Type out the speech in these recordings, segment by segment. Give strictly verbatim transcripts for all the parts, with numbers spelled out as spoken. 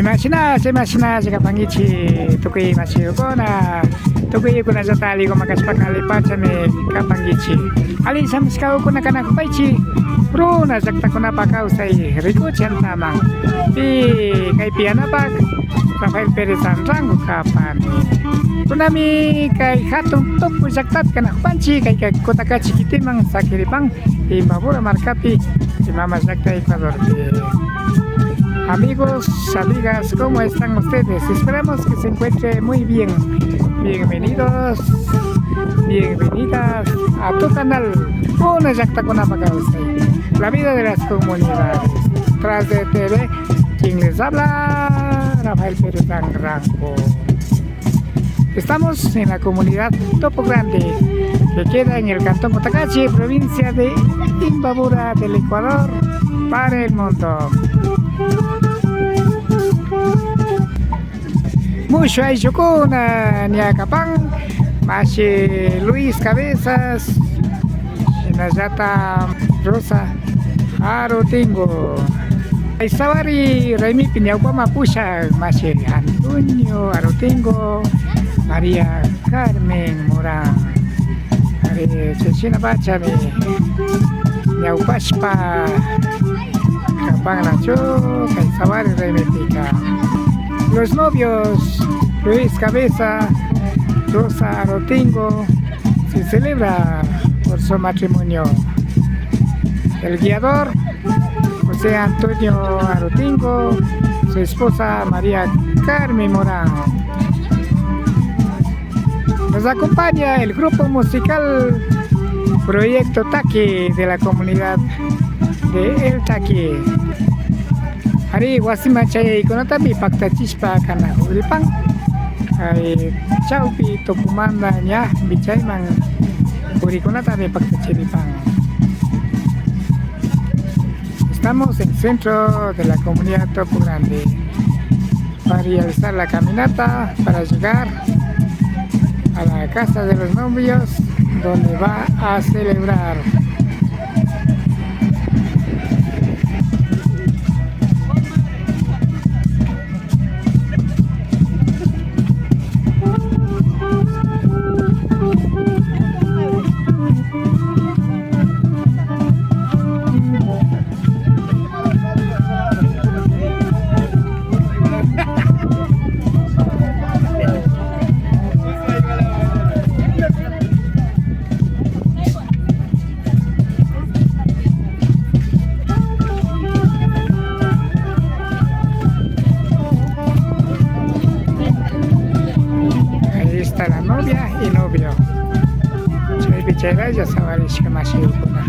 Imashinalla, imashinalla kapankichik, tukuy mashikuna, tukuykunallata alliguman kashpaka allipachami kapankichik. Alli shamushkakuna kanakupaychik, runa llaktakunapak kawsay rikuchantaman. Y kaypi yanapak Rafael Pérez Anrango kapani. Kunanmi kay hatun tupu llaktapi kanakupanchik, kay, kay Cotacachi kitiman sakiripan. Imbabura markapi, Mama llakta Ecuadorpi. Amigos, amigas, ¿cómo están ustedes? Esperamos que se encuentre muy bien. Bienvenidos, bienvenidas a tu canal, Runa Llaktakunapak Kawsay, la vida de las comunidades. Tras de T V, quien les habla, Rafael Pérez Anrango. Estamos en la comunidad Topo Grande, que queda en el cantón Cotacachi, provincia de Imbabura del Ecuador, para el mundo. Mushuk ayllukuna ña kapan, mashi Luis Cabezas, shinallata Rosa Arutingo. Kay Sawari raymipi ñawpaman pushak mashi Antonio Arutingo, María Carmen Morán. Ari, chay shinapachami ñawpashpa kapanrachu kay Sawari raymipika. Los novios, Luis Cabeza, Rosa Arutingo, se celebra por su matrimonio. El guiador, José Antonio Arutingo, su esposa María Carmen Morán. Nos acompaña el grupo musical Proyecto Taki de la comunidad de El Taki. Ari, wasiman chayaykunatami paktachishpa kanakuripan. Kay chawpi tukumanta ña wichayman purikunatami paktachiripan. Estamos en centro de la comunidad Topo Grande para realizar la caminata para llegar a la casa de los novios donde va a celebrar. Ahí está la novia y novio. Chaypi chayralla sawarishka mashikuna.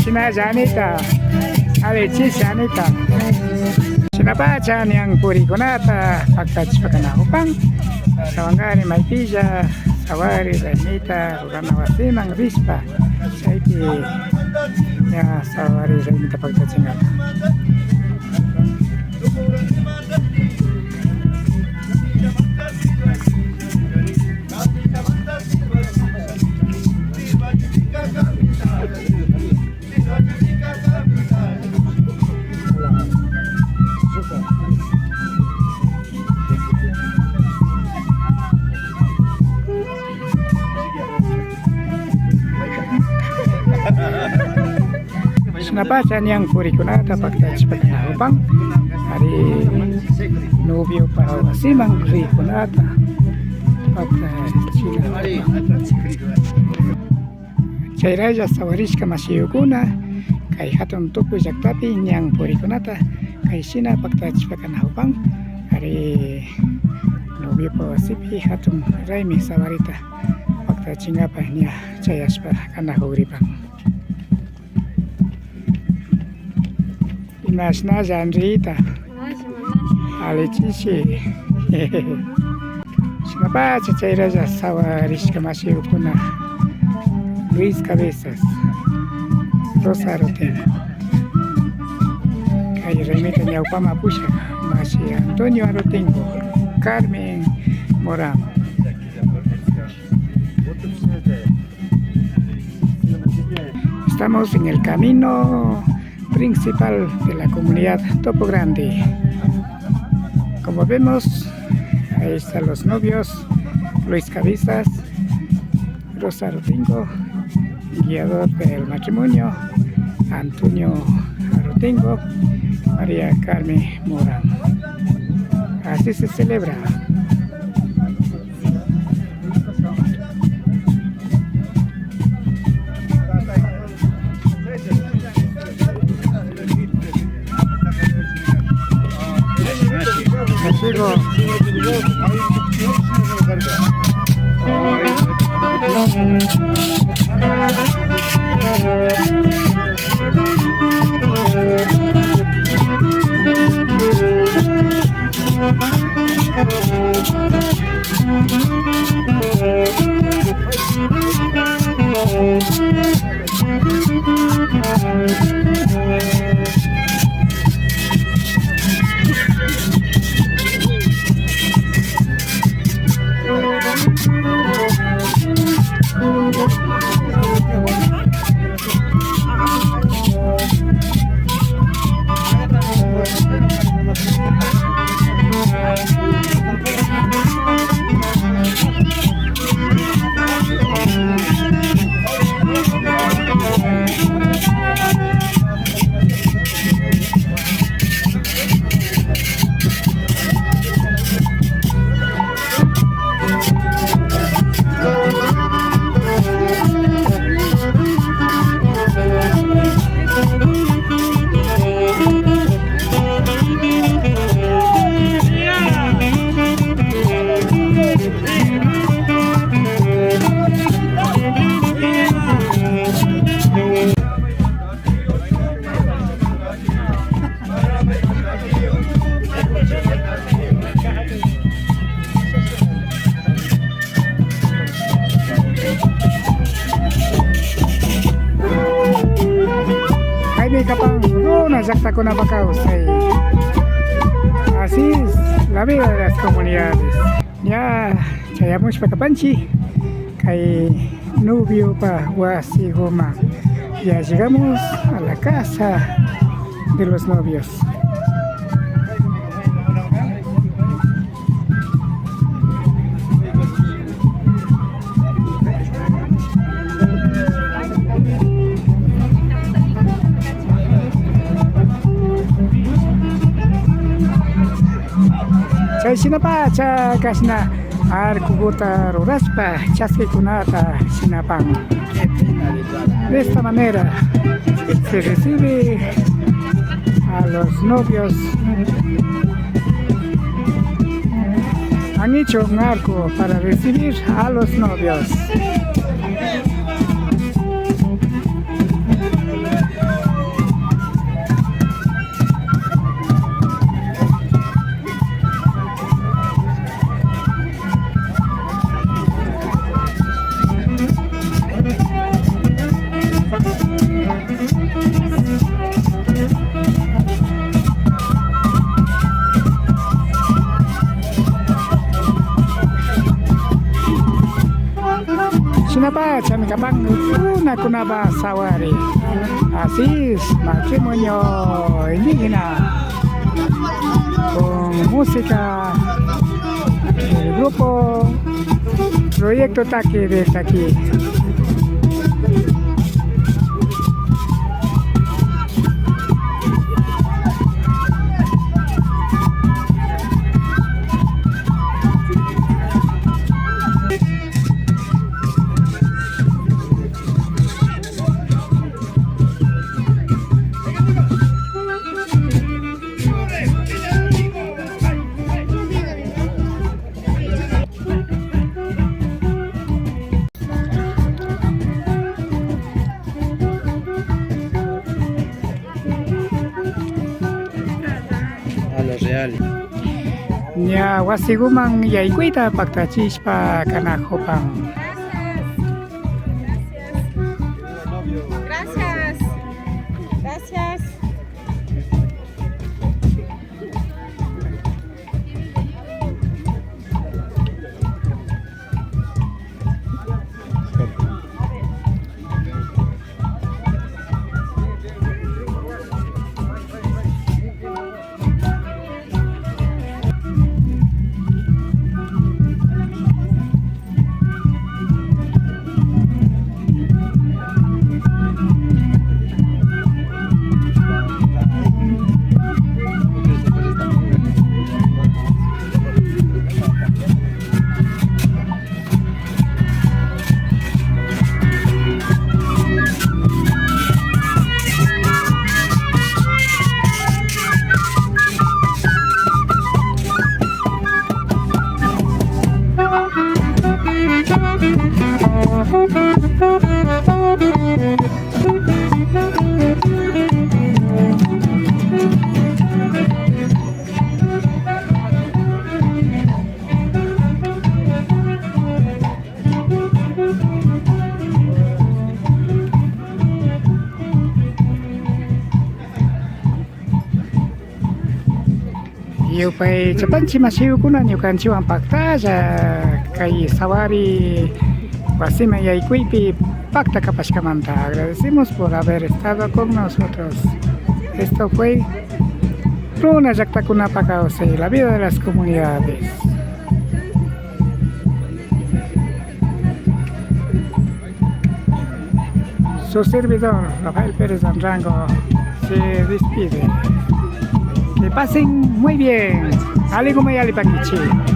Shinalla Anita, alli chishi Anita. Shinapacha ñan purikunata paktachishpa kanakupan. Ashtawankari maypilla sawari raymita rurana wasiman rishpa, chaypi ña sawari raymita paktachinkapak. Shinapacha ñan purikunata paktachishpa kanakupan. Ari, noviopa wasiman rikunata paktachinakupan. Chayralla sawarishka mashiyukuna, kay hatun tukuy llaktapi ñan purikunata kay shina paktachishpa kanakupan. Ari, noviopa wasipi hatun raymi sawarita paktachinkapak ña chayashpa kanakukripan. Imashnalla Andreita. Alli chishi. Shinapacha chayralla sawarishka mashiyukuna. Luis Cabezas, Rosa Arotengo. Kay raymita ñawpaman pushak mashi Antonio Arotengo, Carmen Morán. Estamos en el camino principal de la comunidad Topo Grande. Como vemos, ahí están los novios, Luis Cabezas, Rosa Arotengo, guiador del matrimonio, Antonio Arotengo, María Carmen Morán. Así se celebra. Kaymi kapan runa llaktakunapak kawsay. Así es la vida de las comunidades. Ña chayamushpa kapanchik kay noviopa wasikuman. Ya llegamos a la casa de los novios. Chay shinapacha kashna arcokuta rurashpa chaskikunata shinapan. De esta manera se recibe a los novios. Han hecho un arco para recibir a los novios. Chami kapan runakunapa sawari. Así es, matrimonio indígena con música del grupo Proyecto Taki de Taki. A la real. Ña wasiguman yaykuyta paktachishpa kanakupan. Gracias. Gracias. Gracias. Yupaychapanchik mashikuna, ñukanchikwan paktalla kay sawari wasiman yaykuypi pakta kapashkamanta. Agradecemos por haber estado con nosotros. Esto fue Runa Llaktakunapa Kawsay, la vida de las comunidades. Su servidor, Rafael Pérez Anrango, se despide. Que pasen muy bien. Aliguman yallipankichik.